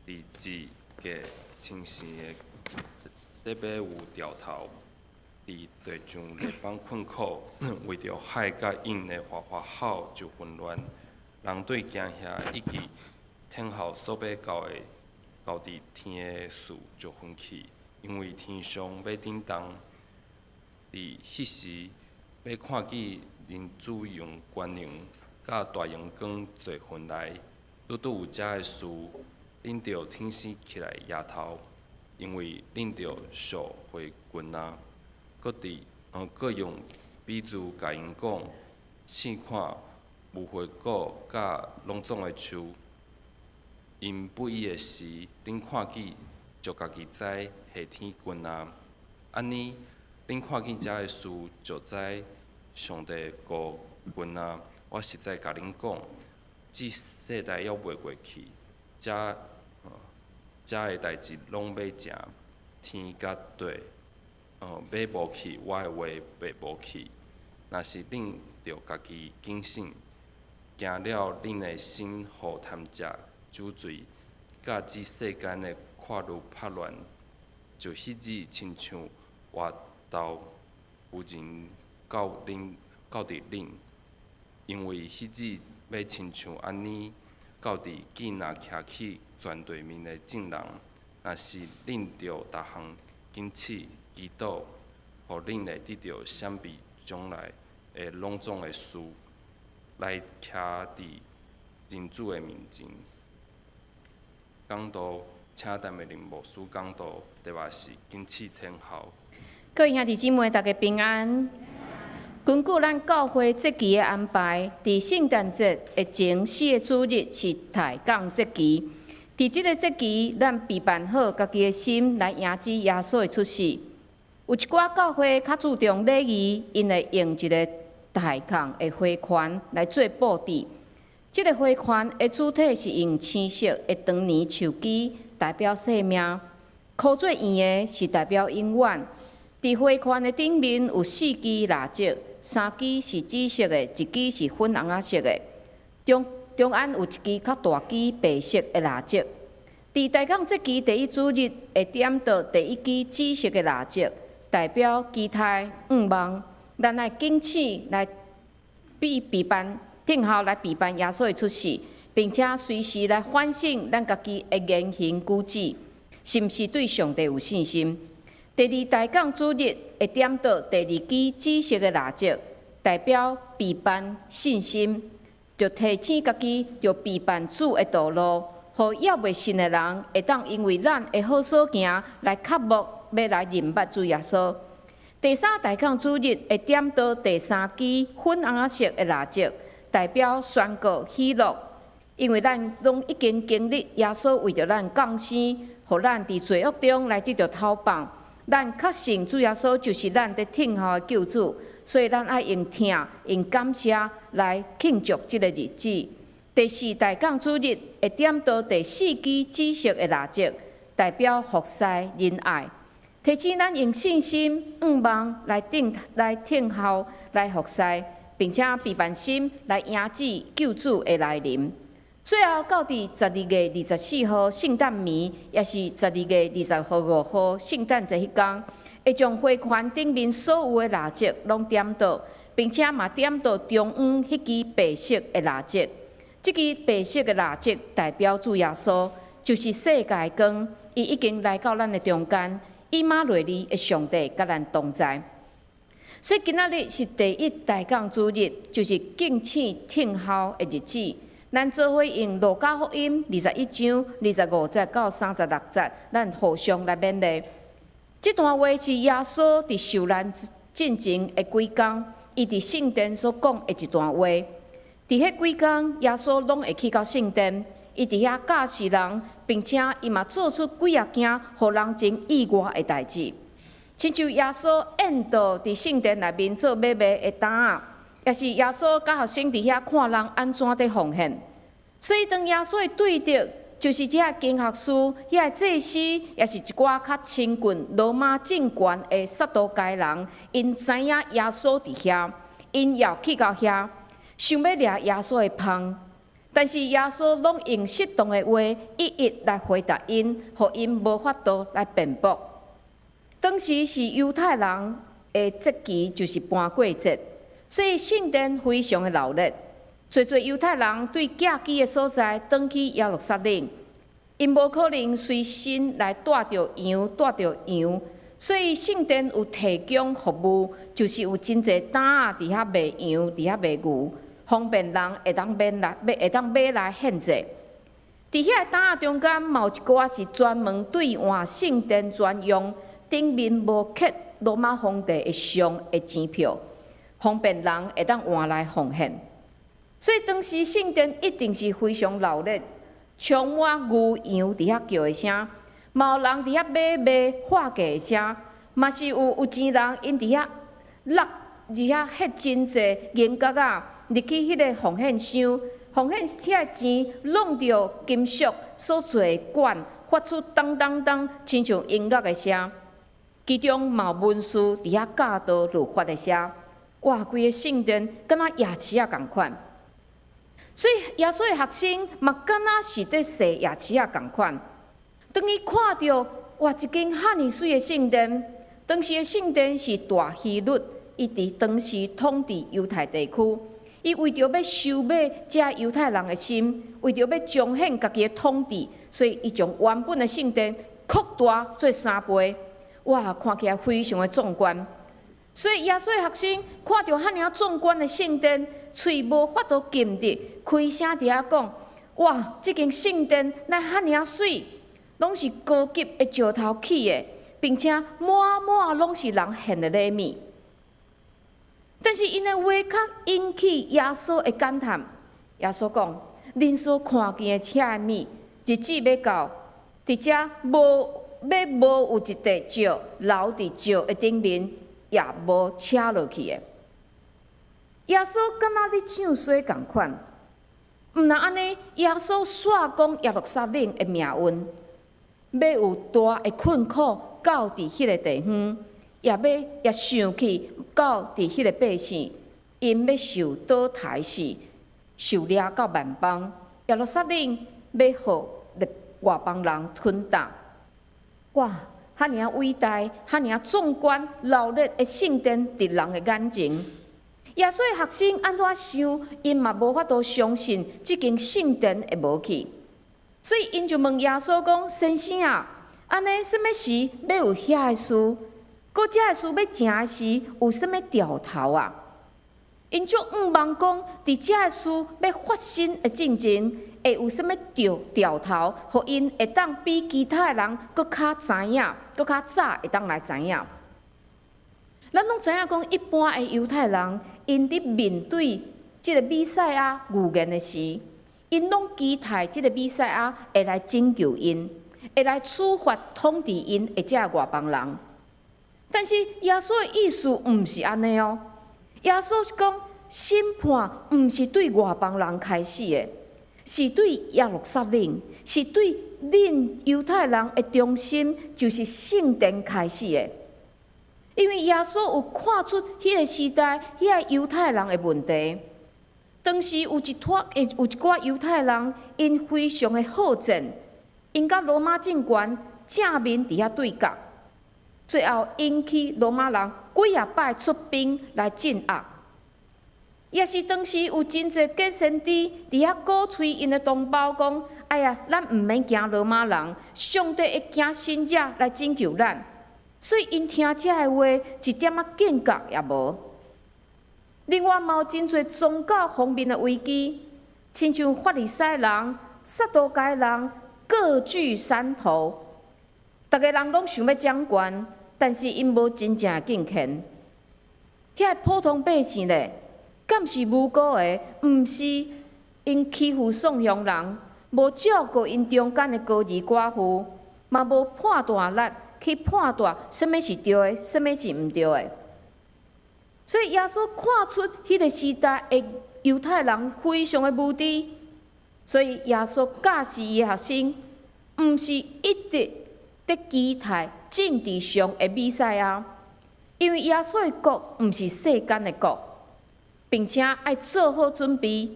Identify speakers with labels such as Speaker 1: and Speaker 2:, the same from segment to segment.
Speaker 1: 佇這個清晨的特欲有兆頭，佇地上列邦困苦，為著海佮湧的嘩嘩吼就紛亂。人對驚嚇以及天候所欲到的到佇天的事就昏去，因為天上欲振動。佇彼時，欲看見人子用權能佮大榮光坐雲來，拄拄有遮的事，恁著挺身起來舉頭，因為恁著贖回軍啊！閣佇閣用比喻共𪜶講，試看無花果佮攏總的樹，𪜶不伊的時，恁看見就家己知夏天近啊。按呢，恁看見遮的事，就知上帝國近啊。我實在共恁講，這世代猶未過去，遮的代誌攏欲成，天佮地欲無去，我的話袂無去。若是恁著家己警醒，驚了恁的心予貪食、酒醉，佮這世間的掛慮拍亂，就彼日親像活豆有人到恁到佇恁，因為彼日欲親像按呢到佇見若徛去全地面的眾人。若是恁著逐項警醒祈禱，予恁會得著閃避將來的攏總的事，來徛佇人子的面前。講道，請陳美玲牧師講道，題目是謹慎聽候。
Speaker 2: 各位兄弟姊妹，大家平安。根據咱教會節期的安排，佇聖誕節的前四个主日是大降節期。佇這个節期，咱備辦好家己的心來迎接耶穌的出世。有一寡教會較注重禮儀，𪜶會用一个大崁的花環來做布置。這个花環的主體是用青色的長年樹枝，代表生命；箍做圓的是代表永遠。佇花環的頂面有四支蠟燭，三支是紫色的，一支是粉紅仔色的。中中間有一支較大支白色的蠟燭。佇大降節期第一主日會點著第一支紫色的蠟燭，代表期待向望。咱愛警醒來備備辦，聽候來備辦耶穌的出世，並且隨時來反省咱家己的言行舉止，是毋是對上帝有信心？第二大降主日會點著第二支紫色的蠟燭，代表備辦信心，就提醒家己著備辦主的道路，予猶未信的人會當因為咱的好所行來渴慕欲來認捌主耶穌。第三大降主日會點著第三支粉紅色的蠟燭，代表宣告喜樂，因為咱攏已經經歷耶穌為著咱降生，予咱佇罪惡中來得著脫放。咱確信主耶穌就是咱佇等候的救主，所以咱愛用疼、用感謝來慶祝這个日子。第四大降主日會點著第四支紫色的蠟燭，代表服侍仁愛，提醒咱用信心、向望來等、來等候、來服侍，並且備辦心來迎接救主的來臨。最後到佇12月24號聖誕暝，也是12月25號聖誕節彼工，會將花環頂面所有的蠟燭攏點著，並且嘛點著中央彼支白色的蠟燭。這支白色的蠟燭代表主耶穌，就是世界的光，伊已經來到咱的中間，以馬內利的上帝佮咱同在。所以今仔日是第一大降主日，就是敬醒聽候的日子。咱做伙用路加福音21章25節到36節，咱互相來勉勵。這段話是耶穌佇受難進前的幾工，伊佇聖殿所講的一段話。佇彼幾工，耶穌攏會去到聖殿，伊佇遐教示人，並且伊嘛做出幾仔件，予人真意外的代誌。親像耶穌宴倒佇聖殿內面做買賣的擔仔，抑是耶穌佮學生佇遐看人按怎佇奉獻。所以當耶穌的對敵，就是這个經學師、遐个祭司，抑是一寡較親近羅馬政權的撒都該人，𪜶知影耶穌佇遐，𪜶也去到遐，想欲掠耶穌的縫。但是耶穌攏用適當的話，一一來回答𪜶，予𪜶無法度來辯駁。當時是猶太人的節期，就是盤過節，所以聖殿非常的鬧熱。濟濟猶太人對寄居的所在，轉去耶路撒冷，𪜶無可能隨身來帶著羊，帶著羊，所以聖殿有提供服務，就是有真濟擔仔佇遐賣羊，佇遐賣牛，方便人會當買來買，會當買來獻祭。佇遐個擔仔中間，嘛有一寡是專門兌換聖殿專用，頂面無刻羅馬皇帝的像的錢票，方便人會當換來奉獻。所以當時聖殿一定是非常鬧熱，充滿牛羊佇遐叫的聲，嘛有人佇遐買賣喊價的聲，嘛是有有錢人𪜶佇遐落佇遐彼真濟銀角仔入去彼个奉獻箱，奉獻遐個錢挵著金屬所做的管，發出當當當，親像音樂的聲。其中嘛有文士佇遐教導律法的聲。哇，規个聖殿敢若夜市仔仝款。所以耶穌的學生嘛，敢若是佇踅夜市仔仝款。當伊看著哇，一間遐爾媠的聖殿，當時的聖殿是大希律，伊佇當時統治猶太地區，伊為著欲收買遮猶太人的心，為著欲彰顯家己的統治，所以伊將原本的聖殿擴大做三倍，哇，看起來非常的壯觀。所以耶穌的學生看著遐爾壯觀的聖殿，喙無法度禁得，開聲佇遐講：哇，這間聖殿哪遐爾媠，攏是高級的石頭起的，並且滿滿攏是人獻的禮物。但是𪜶的話較引起耶穌的感嘆。耶穌講：恁所看見的遐個物，日子欲到，佇遮無欲無有一塊石留佇石的頂面，也無拆落去的。耶穌敢若咧唱衰仝款，毋但按呢，耶穌煞講耶路撒冷的命運，欲有大的困苦到佇彼个地方，也欲也想起到佇彼个百姓，𪜶欲受倒刣死，受掠到萬邦，耶路撒冷欲予外邦人吞踏。哇！遐爾偉大、遐爾壯觀、鬧熱的聖殿，佇人的眼前。耶穌的學生按怎想，𪜶嘛無法度相信這間聖殿會無去，所以𪜶就問耶穌講：先生啊，按呢啥物時欲有遐个事？閣這个事欲成的時，有啥物兆頭啊？𪜶足向望講，佇這个事欲發生的進前，會有啥物兆兆頭，予𪜶會當比其他的人閣較知影，閣較早會當來知影。咱攏知影講，一般的猶太人，𪜶佇面對這个彌賽亞預言的時，𪜶攏期待這个彌賽亞會來拯救𪜶，會來處罰統治𪜶的這外邦人。但是耶穌的意思毋是按呢哦。耶穌是講，審判毋是對外邦人開始的，是對耶路撒冷，是對恁猶太人的中心，就是聖殿開始的。因為耶穌有看出彼个時代彼个猶太人的問題。當時有一撮有一寡猶太人，𪜶非常的好戰，𪜶佮羅馬政權正面佇遐對角，最後引起羅馬人幾仔擺出兵來鎮壓。也是當時有真濟假先知佇遐鼓吹𪜶的同胞講：哎呀，咱毋免驚羅馬人，上帝會遣神蹟來拯救咱。所以𪜶聽這个話，一點仔警覺也無。另外，嘛有真濟宗教方面的危機，親像法利賽人、撒都該人各據山頭，逐个人攏想欲掌權，但是𪜶無真正的敬虔。遐个普通百姓咧，敢是無辜的？毋是𪜶欺負宋鄉人，無照顧𪜶中間的孤兒寡婦，嘛無判斷力去判斷啥物是對的，啥物是毋對的。所以耶穌看出彼个時代的猶太人非常的無知，所以耶穌教示伊的學生，毋是一直佇期待政治上的彌賽亞，因為耶穌的國毋是世間的國，並且愛做好準備。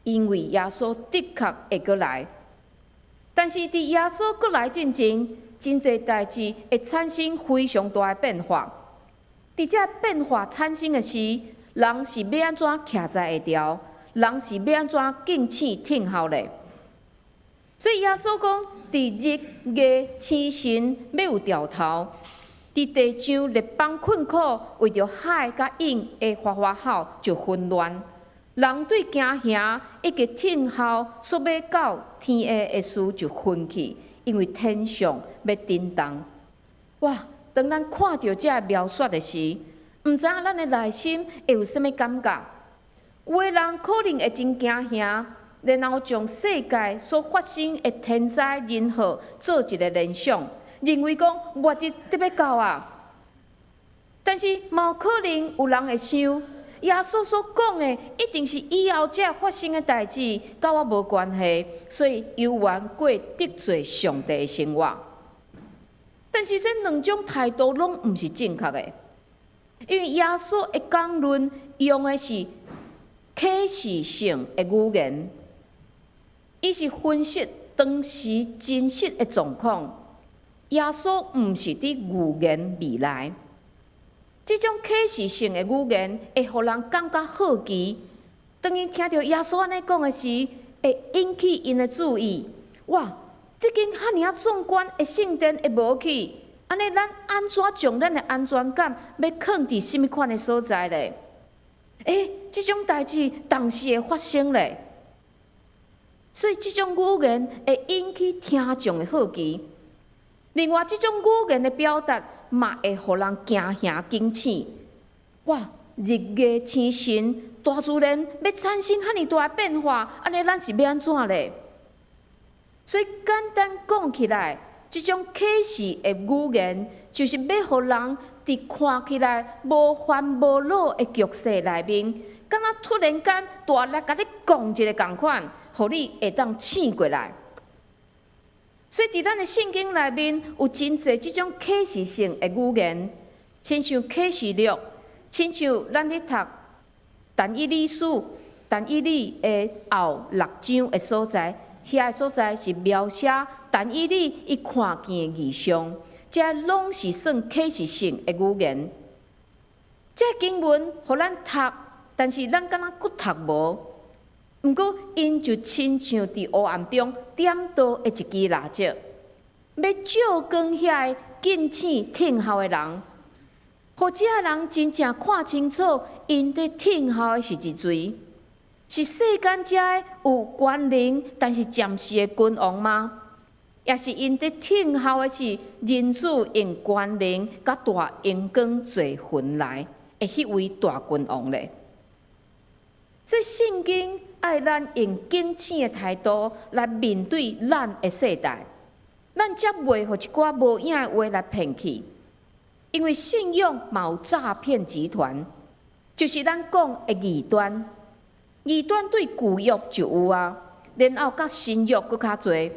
Speaker 2: 因為耶穌的確會閣來。但是佇耶穌閣來進前，真濟代誌會產生非常大的變化。佇這變化產生的時，人是欲按怎徛在會牢？人是欲按怎警醒聽候咧？所以耶穌講，佇日月星辰欲有兆頭，佇地上列邦困苦，為著海佮湧的嘩嘩吼就紛亂。人對驚嚇以及聽候所欲到天下的事就昏去，因為天象欲震動。哇！當咱看著這个描述的時，毋知影咱的內心會有啥物感覺？有的人可能會真驚嚇，然後將世界所發生的天災人禍做一个聯想，認為講末日得欲到啊。但是嘛有可能有人會想，耶穌所講的一定是以後才發生的代誌，佮我無關係，所以猶原過得罪上帝的生活。但是這兩種態度攏毋是正確的，因為耶穌的講論用的是啟示性的語言，伊是分析當時真實的狀況。耶穌毋是佇預言未來，這種啟示性的語言會予人感覺好奇。當𪜶聽著耶穌按呢講的時，會引起𪜶的注意。哇！這間遐爾仔壯觀的聖殿會無去，按呢咱按怎將咱的安全感欲囥佇啥物款的所在咧？欸，這種代誌當時會發生咧，所以這種語言會引起聽眾的好奇。另外，這種語言的表達嘛會予人驚嚇警醒。哇！日月星辰，大自然欲產生遐爾大的變化，按呢咱是欲按怎咧？所以簡單講起來，這種啟示的語言，就是欲予人佇看起來無煩無惱的局勢內面，敢若突然間大力共你講一个仝款，予你會當醒過來。所以佇咱的聖經內面有真濟這種啟示性的語言，親像啟示錄，親像咱咧讀但以理書，但以理的後六章的所在。遐个所在是描寫但以理伊看見的異象，這攏是算啟示性的語言。這經文予咱讀，但是咱敢若閣讀無。毋過，𪜶就親像佇黑暗中點燈的一支蠟燭，欲照光遐个警醒聽候的人，予這个人真正看清楚，𪜶佇聽候的是一誰？是世間這个有權能，但是暫時的君王嗎？抑是𪜶佇聽候的是人子用權能佮大榮光坐雲來的彼位大君王咧？所以聖經愛咱用警醒的態度來面對咱的世代，咱才袂予一寡無影的話來騙去。因為信仰嘛有詐騙集團，就是咱講的異端。異端對舊約就有啊，然後佮新約閣較濟。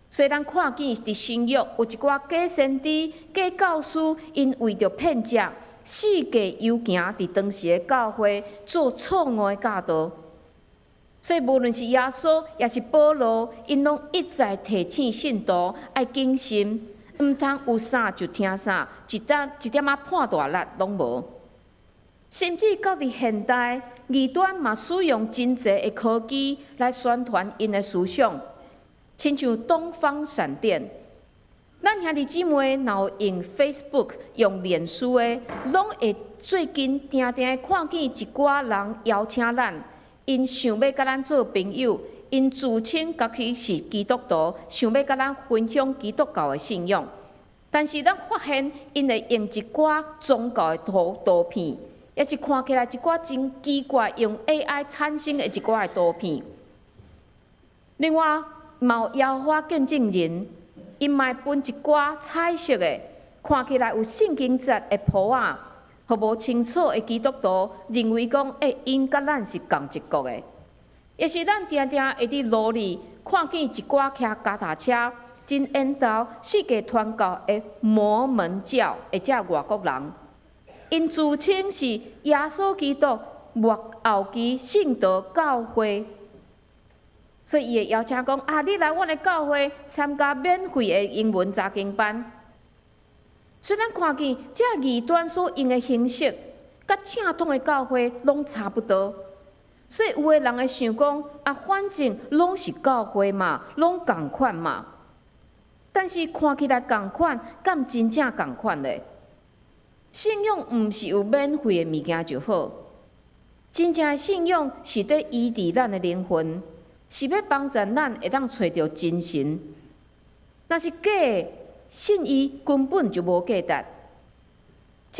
Speaker 2: 所以咱看見佇新約有一寡假先知、假教師，𪜶為著騙食，四界遊行佇當時的教會做錯誤的教導。所以無論是耶穌，抑是保羅，𪜶攏一再提醒信徒愛謹慎，毋通有啥就聽啥，一點一點仔判斷力攏無。甚至到佇現代，異端嘛使用真濟的科技來宣傳𪜶的思想，親像東方閃電。咱兄弟姊妹若有用 Facebook、用臉書的，攏會最近定定看見一寡人邀請咱，𪜶想欲佮咱做朋友，𪜶自稱家己是基督徒，想欲佮咱分享基督教的信仰。但是咱發現，𪜶會用一寡宗教的圖片，抑是看起來一寡真奇怪，用 AI 產生的一寡的圖片。另外，嘛有耶和華見證人，𪜶嘛會分一寡彩色的，看起來有聖經節的簿仔，予無清楚的基督徒認為講，欸，𪜶佮咱是仝一國的。抑是咱定定會佇路裡看見一寡騎腳踏車真緣投四界傳教的摩門教的這外國人，𪜶自稱是耶穌基督末後期聖徒教會。所以伊會邀請講啊，你來阮的教會參加免費的英文查經班。所以咱看見這異端所用的形式，佮正統的教會攏差不多。所以有的人會想講啊，反正攏是教會嘛，攏仝款嘛。但是看起來仝款，敢真正仝款咧？信仰毋是有免費的物件就好，真正的信仰是佇醫治咱的靈魂，是欲幫助咱會當揣著真神。若是假的，信伊根本就無價值。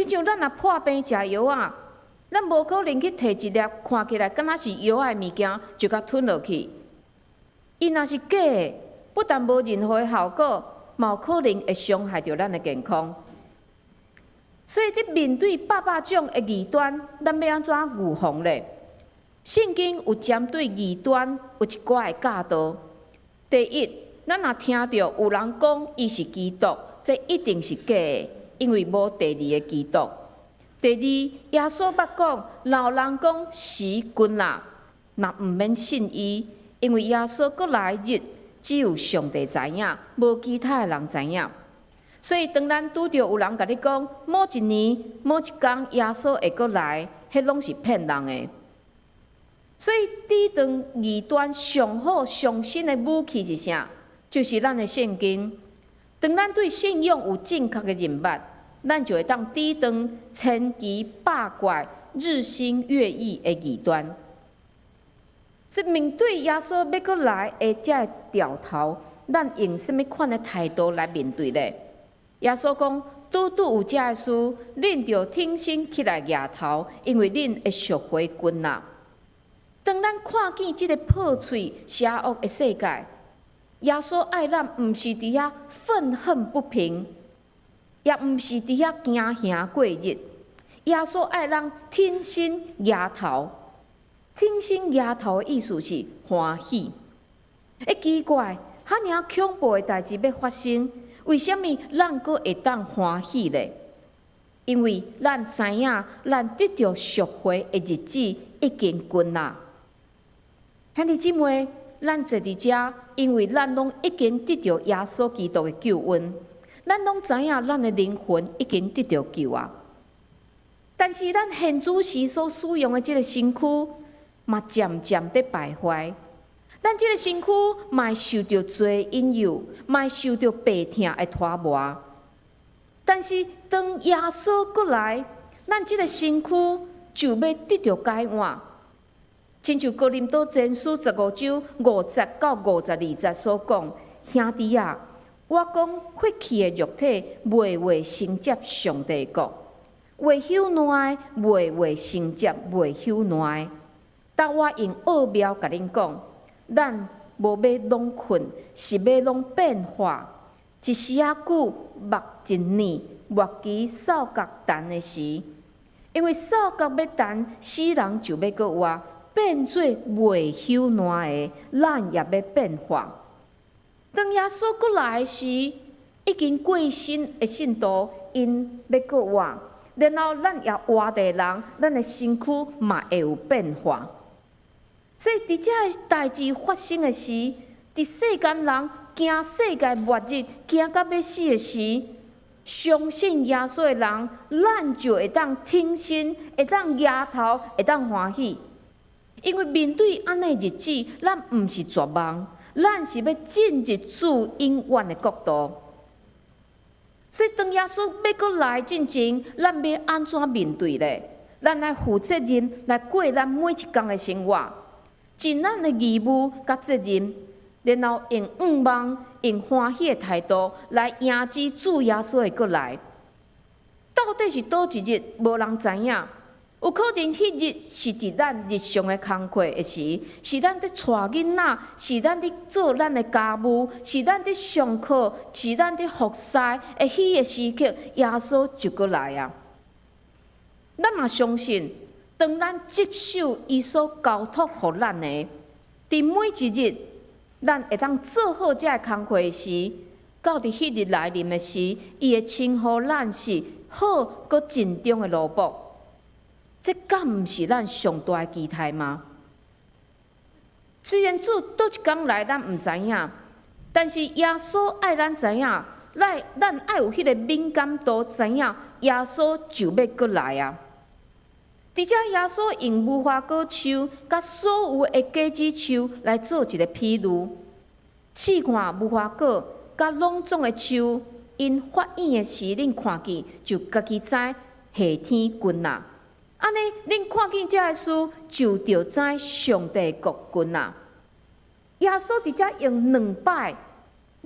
Speaker 2: 親像咱若破病食藥仔，咱無可能去提一粒看起來敢若是藥仔的物件，就共吞落去。伊若是假的，不但無任何的效果，嘛有可能會傷害著咱的健康。所以，佇面對百百種的異端，咱欲按怎預防咧？聖經有針對異端有一寡的教導。第一，咱若聽著有人講伊是基督，這一定是假的，因為無第二个基督。第二，耶穌捌講，若有人講時近啦，嘛毋免信伊，因為耶穌閣來日，只有上帝知影，無其他的人知影。所以，當咱拄著有人共你講某一年、某一工耶穌會閣來，彼攏是騙人的。所以，抵擋異端上好、上新的武器是啥？就是咱的聖經。當咱對信仰有正確的認捌，咱就會當抵擋千奇百怪、日新月異的異端。所以，面對耶穌欲閣來的這个兆頭，咱用啥物款的態度來面對咧？耶穌講：拄拄有這个事，恁著挺身起來徛頭，因為恁的贖回近啦。當咱看見這个破碎邪惡的世界，耶穌愛咱，毋是佇遐憤恨不平，也毋是佇遐驚嚇過日。耶穌愛咱挺身徛頭，挺身徛頭的意思是歡喜。欸，奇怪，遐爾恐怖的代誌欲發生，為啥物咱閣會當歡喜咧？因為咱知影，咱得著贖回的日子已經近啦。兄弟姊妹，咱坐佇遮，因為咱攏已經得著耶穌基督的救恩，咱攏知影咱的靈魂已經得著救啊。但是咱現主時所使用的這个身軀，嘛漸漸佇敗壞。咱這个身軀嘛會受著罪引誘，嘛會受著病痛的拖磨。但是當耶穌閣來，咱這个身軀就欲得著改換。親像哥林多前書15章5節到52節所講，兄弟啊，我講廢去的肉體袂會承接上帝的國，會朽爛的袂會承接袂朽爛的。但我用奧妙共恁講，咱無欲攏睏，是欲攏變化。一時仔久，目一睨，末期哨角彈的時，因為哨角欲彈，死人就欲閣活，變做袂朽爛的，咱也欲變化。當耶穌閣來時，已經過身的信徒，𪜶欲閣活，然後咱猶活的人，咱的身軀嘛會有變化。所以，佇這个代誌發生的時，佇世間人驚世界末日，驚甲欲死的時，相信耶穌的人，咱就會當挺身，會當徛頭，會當歡喜。因為面對按呢日子，咱毋是絕望，咱是欲進入主永遠的國度。所以，當耶穌欲閣來進前，咱欲按怎面對咧？咱愛負責任來過咱每一工的生活，盡咱的義務佮責任，然後用向望、用歡喜的態度來迎接主耶穌的閣來。到底是佗一日，無人知影。有可能彼日是佇咱日常的工課的時，是咱佇帶囡仔，是咱佇做咱的家務，是咱佇上課，是咱佇服侍的彼个時刻，耶穌就閣來啊！咱嘛相信，當咱接受伊所交託予咱的，佇每一日，咱會當做好這个工課時，到佇彼日來臨的時，伊會稱呼咱是好閣盡忠的奴僕。這敢毋是咱上大的期待嗎？雖然主佗一工來，咱毋知影，但是耶穌愛咱知影，來咱愛有彼个敏感度，知影耶穌就欲閣來啊！佇遮耶穌用無花果樹佮所有的果子樹來做一个比喻，試看無花果佮攏總的樹，𪜶發莚的時，恁看見就家己知夏天近啦。按呢，恁看見這个事，就著知上帝國近啦。耶穌佇遮用兩擺，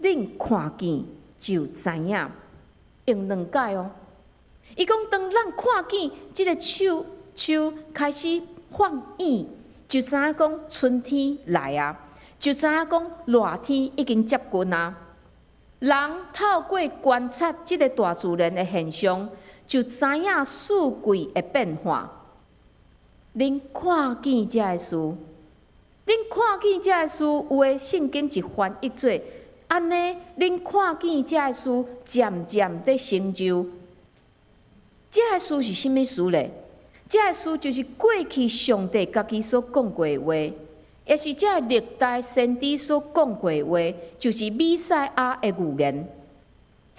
Speaker 2: 恁看見就知影，用兩擺哦。伊講當咱看見這个樹開始發莚，就知影講春天來啊，就知影講熱天已經接近啊。人透過觀察這个大自然的現象，就知影四季的變化。恁看見這个事，恁看見這个事，有的聖經是翻譯做按呢，恁看見這个事漸漸佇成就。這个事是啥物事咧？這个事就是過去上帝家己所講過的話，也是這个歷代先知所講過的話，就是彌賽亞的預言。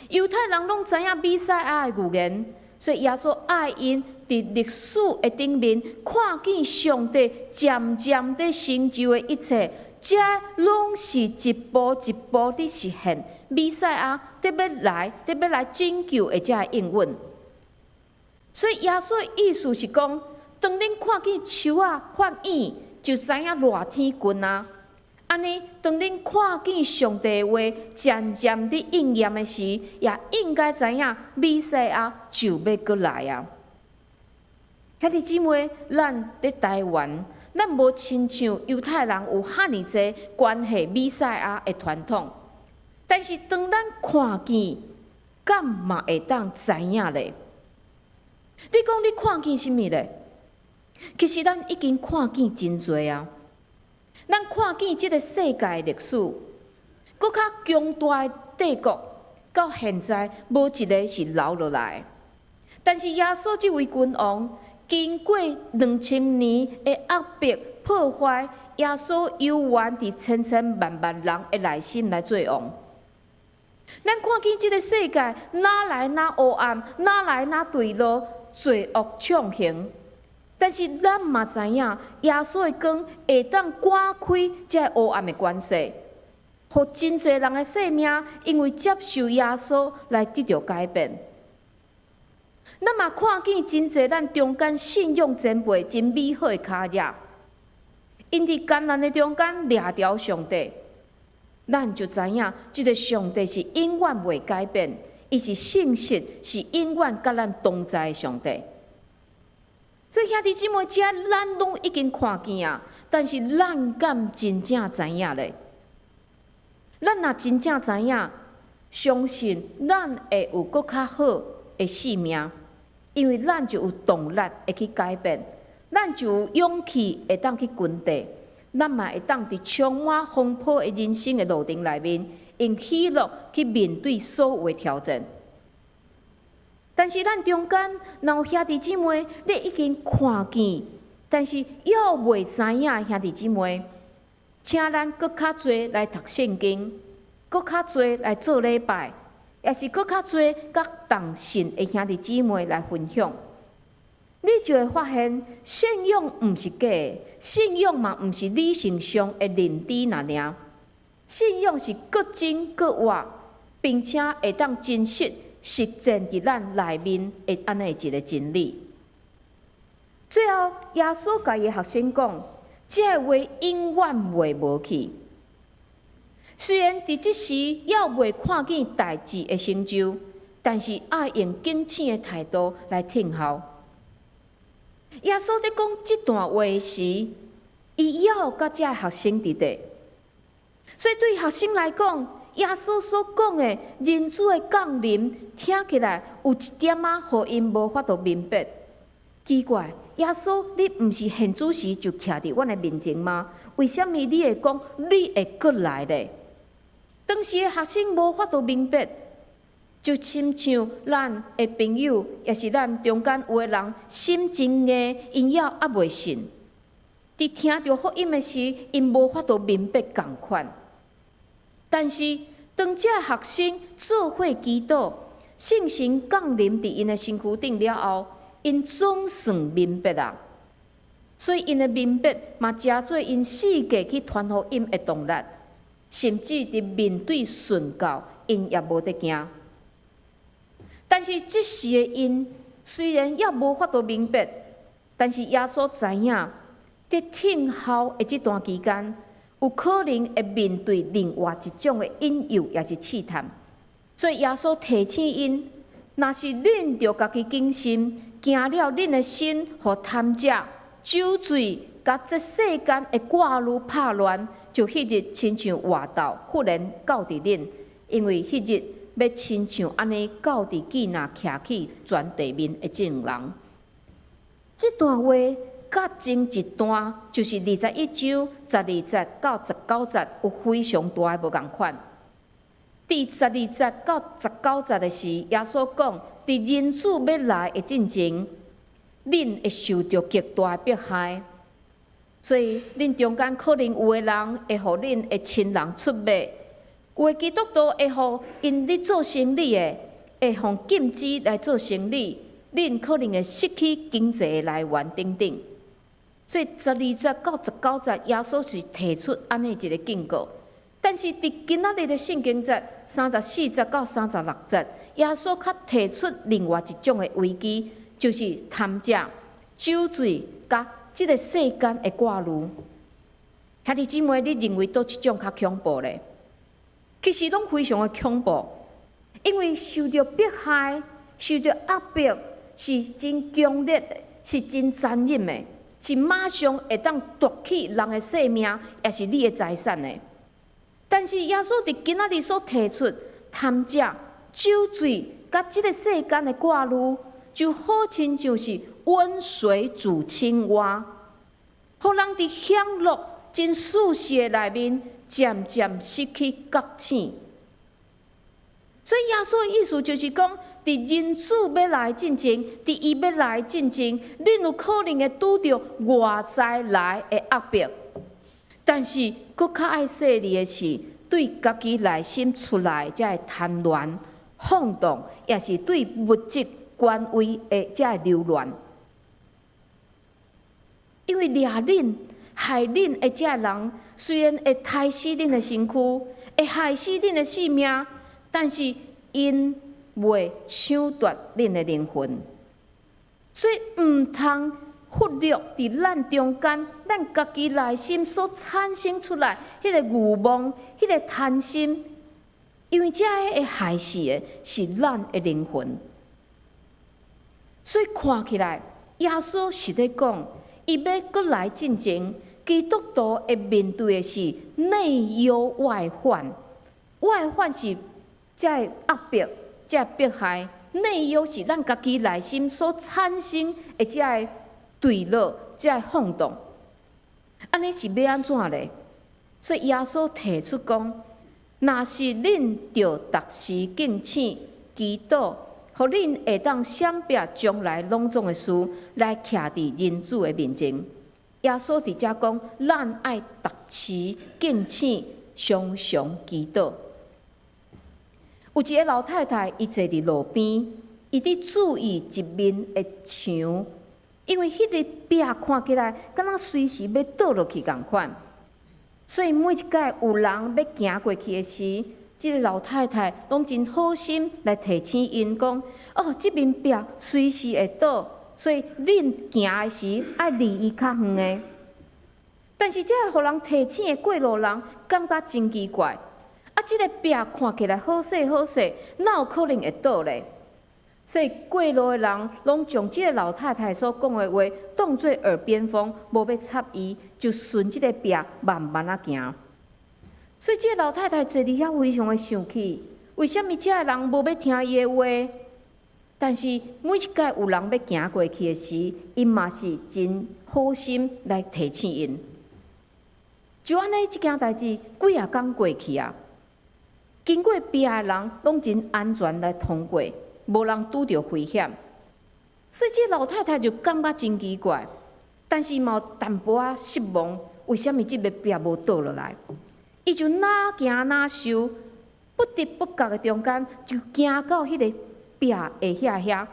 Speaker 2: 猶太人攏知影彌賽亞的預言，所以耶穌愛𪜶佇歷史的頂面看見上帝漸漸佇成就的一切，這攏是一步一步佇實現彌賽亞欲來、欲來拯救的這个應允。所以耶穌的意思是講，當恁看見樹仔發莚，就知影熱天近啊。按呢，當恁看見上帝的話漸漸佇應驗的時，也應該知影彌賽亞就欲閣來啊。兄弟姊妹，咱佇台灣，咱無親像猶太人有遐爾濟關係彌賽亞的傳統，但是當咱看見，敢嘛會當知影咧？你講你看見啥物咧？其實咱已經看見真濟啊！咱看見這个世界歷史，閣較強大的帝國，到現在無一个是留落來。但是耶穌這位君王，經過2000年的壓迫破壞，耶穌猶原佇千千萬萬人的內心來做王。咱看見這个世界哪來哪黑暗，哪來哪墜落，罪惡暢行。但是咱嘛知影，耶穌的光會當趕開這个黑暗的權勢，予真濟人的生命因為接受耶穌來得著改變。咱嘛看見真濟咱中間信仰前輩真美好的跤跡，𪜶佇艱難的中間掠牢上帝，咱就知影這个上帝是永遠袂改變，伊是信實，是永遠佮咱同在的上帝。所以兄弟姊妹，這咱攏已經看見啊，但是咱敢真正知影咧？咱若真正知影，相信咱會有閣較好的生命，因為咱就有動力會去改變，咱就有勇氣會當去跟綴，咱嘛會當佇充滿風波的人生的路程內面，用喜樂去面對所有的挑戰。但是咱中間若有兄弟姊妹，你已經看見，但是猶未知影的兄弟姊妹，請咱閣較濟來讀聖經，閣較濟來做禮拜，也是閣較濟佮同信的兄弟姊妹來分享，你就會發現信仰毋是假的，信仰嘛毋是理性上的認知爾爾，信仰是閣真閣活，並且會當真實實踐佇咱內面的按呢一个真理。最後，耶穌共伊學生講：這个話永遠袂無去。雖然佇這時猶未看見代誌的成就，但是愛用警醒的態度來聽候。耶穌佇講這段話時，伊猶佮這學生佇佇，所以對學生來講，耶穌所講的人子的降臨，聽起來有一點仔，予𪜶無法度明白。奇怪，耶穌，你毋是現此時就徛佇阮的面前嗎？為啥物你會講你會閣來咧？當時的學生無法度明白，就親像咱的朋友，也是咱中間有的人心真硬，𪜶猶猶未信。佇聽著福音的時，𪜶無法度明白仝款。但是當這學生做伙祈禱，聖神降臨佇𪜶的身軀頂了後，𪜶總算明白啦。所以𪜶的明白嘛，成做𪜶四界去傳福音的動力，甚至佇面對殉教，𪜶也無佇驚。但是這時的𪜶雖然猶無法度明白，但是耶穌知影，佇聽候的這段期間，有可能會面對另外一種的引誘，抑是試探。所以耶穌提醒𪜶，若是恁著家己謹慎，驚了恁的心予貪食、酒醉，佮這世間的掛慮拍亂，就彼日親像活豆忽然到佇恁，因為彼日欲親像按呢到佇見若徛起全地面的眾人。這段話佮前一段就是21章12節到19節有非常大的無仝款。佇12節到19節的時，耶穌講，佇人子欲來的進前，恁會受著極大的迫害，所以恁中間可能有的人會予恁的親人出賣，有的基督徒會予𪜶咧做生理的，會予禁止來做生理，恁可能會失去經濟的來源等等。所以12節到19節，耶穌是提出按呢一个警告。但是佇今仔日的聖經節34節到36節，耶穌較提出另外一種的危機，就是貪食、酒醉佮這个世間的掛慮。兄弟姊妹，你認為佗一種較恐怖咧？其實攏非常的恐怖，因為受著迫害、受著壓迫是真強烈的，是真殘忍的，是馬上會當奪去人的性命，抑是你的財產的。但是耶穌佇今仔日所提出貪食、酒醉佮這个世間的掛慮，就好親像是溫水煮青蛙，予人佇享樂真舒適的內面，漸漸失去覺醒。所以耶穌的意思就是講，佇人子欲來進前，佇伊欲來進前，恁有可能會拄著外在來的壓迫。但是，閣較愛細膩的是，對家己內心出來這个貪戀、放蕩，抑是對物質權威的這个留戀。因為掠恁、害恁的這个人，雖然會刣死恁的身軀，會害死恁的性命，但是𪜶袂搶奪恁的靈魂。所以毋通忽略佇咱中間，咱家己內心所產生出來彼个慾望、彼个貪心，因為這个會害死的是咱的靈魂。所以看起來，耶穌是咧講，伊欲閣來進前，基督徒會面對的是內憂外患。外患是這个壓迫、這个迫害；內憂是咱家己內心所產生的這个墜落、這个放蕩。按呢是欲按怎咧？所以耶穌提出講，若是恁著逐時警醒祈禱，予恁會當閃避將來攏總的事，來徛佇人子的面前。耶穌佇遮講，咱愛逐時警醒，常常祈禱。有一个老太太，伊坐佇路邊，伊佇注意一面的牆，因為彼个壁看起來，敢若隨時欲倒落去仝款。所以每一擺有人欲行過去的時，這个老太太攏真好心來提醒𪜶講：哦，這面壁隨時會倒，所以恁行的時愛離伊較遠的。但是這个予人提醒的過路人感覺真奇怪。啊，這个壁看起來好勢好勢，哪有可能會倒咧？所以過路的人攏將這个老太太所講的話當做耳邊風，無欲插伊，就順這个壁慢慢仔行。所以這个老太太坐佇遐非常的生氣，為啥物這个人無欲聽伊的話？但是每一擺有人欲行過去的時，伊嘛是真好心來提醒𪜶。就按呢，這件代誌幾仔工過去啊，經過壁的人攏真安全來通過，無人拄著危險。所以這老太太就感覺真奇怪，但是嘛有淡薄仔失望，為啥物這个壁無倒落來？伊就哪行哪想，不知不覺的中間就行到彼个壁的遐遐，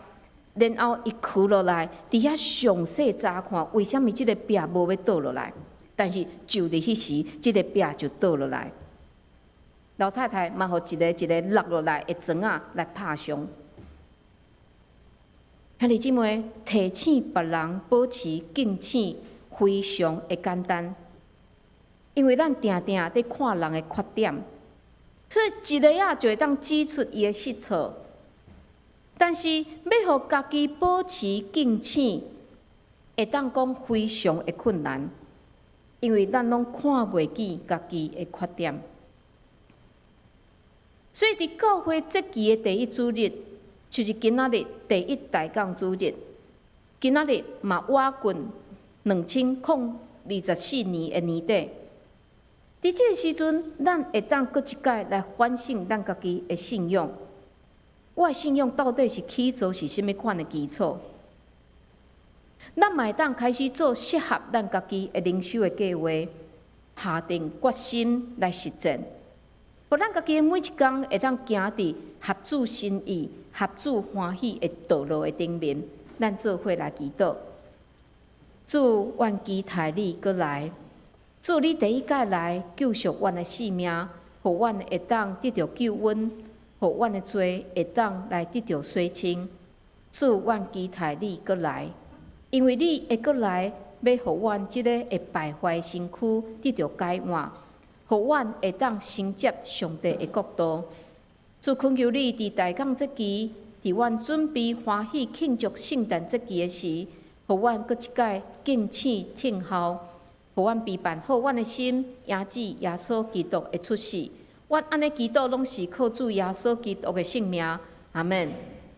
Speaker 2: 然後伊趺落來，佇遐詳細查看，為啥物這个壁無欲倒落來？但是就佇彼時，這个壁就倒落來。老太太嘛，予一个一个落落來的磚仔來拍傷。兄弟姊妹，提醒別人保持敬醒非常的簡單，因為咱定定佇看人的缺點，所以一下仔就會當指出伊的失錯。但是欲予家己保持敬醒，會當講非常的困難，因為咱攏看袂見家己的缺點。所以佇教會節期的第一主日，就是今仔日第一大講主日。今仔日嘛倚近2024年的年底。佇這个時陣，咱會當閣一擺來反省咱家己的信仰。我的信仰到底是起做是啥物款的基礎？咱嘛會當開始做適合咱家己的靈修的計劃，下定決心來實踐。予咱家己的每一工會當行佇合主心意、合主歡喜的道路的頂面，咱做伙來祈禱。主，阮期待你閣來。主，你第一擺來救贖阮的性命，予阮會當得著救恩，予阮的罪會當來得著洗清。主，阮期待你閣來，因為你會閣來，欲予阮這个會敗壞身軀得著改換，予阮會當承接上帝的國度。主，懇求你佇大講節期，佇阮準備歡喜慶祝聖誕節期的時，予阮閣一擺敬醒聽候，予阮備辦好阮的心，迎接耶穌基督的出世。阮按呢祈禱，攏是靠主耶穌基督的聖名。阿門。